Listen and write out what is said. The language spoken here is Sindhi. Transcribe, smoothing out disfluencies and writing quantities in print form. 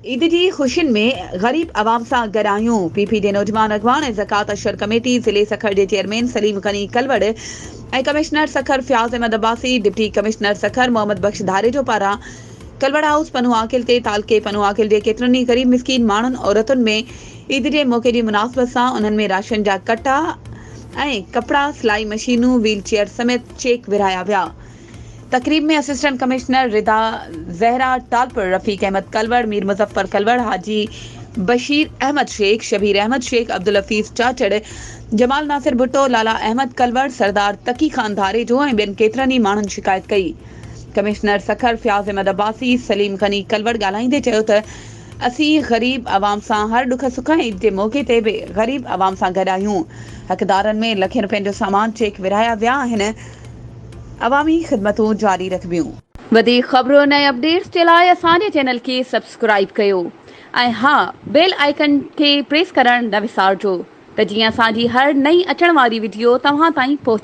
عيد جي خوشين ۾ غريب عوام سان گڏ آهيون، پي پي جي نوجوان اڳواڻ ۽ زڪوات اشر ڪميٽي ضلعي سکر جي chairman Saleem Ghani Kalwar ۽ commissioner Sukkur Fayaz Ahmed Abbasi, deputy commissioner Sukkur Muhammad Bakhsh Dharejo پاران ڪلوڙ هائوس پنوعاقل تي تعلقي پنوعاقل جي ڪيترن ئي غريب مسڪين ماڻهن عورتن ۾ عيد جي موقعي جي مناسبت سان انهن ۾ راشن جا ڪٽا ۽ ڪپڙا، سلائي مشينون، ويل چيئر سميت چيڪ ورهايا ويا. تقريب ۾ اسسٽنٽ ڪمشنر ردا زهرا ٽالپر، رفيق احمد ڪلوڙ، مير مظفر ڪلوڙ، حاجي بشير احمد شيخ، شبير احمد شيخ، عبدالحفيظ چاچڙ، جمال ناصر ڀٽو، لالا احمد ڪلوڙ، سردار تقي خان ڌاريجو ۽ ٻين ڪيترن ئي ماڻهن شڪايت ڪئي. ڪمشنر سکر فياض احمد عباسي، سليم غني ڪلوڙ ڳالهائيندي چيو ته اسين غريب عوام سان هر ڏک سک ۽ عيد جي موقعي تي به غريب عوام سان گڏ آهيون، حقدارن ۾ لکين رپين جو سامان چيڪ ورهايا ويا آهن، عوامي خدمتون جاري رکبيون. وڌيڪ خبرن ۽ اپڊيٽس جي لاء اسان جي چينل کي سبسڪرائيب ڪيو ۽ ها بيل آئيڪن کي پريس ڪرڻ نه وسارجو ته جيئن اسان جي هر نئين اچڻ واري وڊيو توهان تائين پهچي.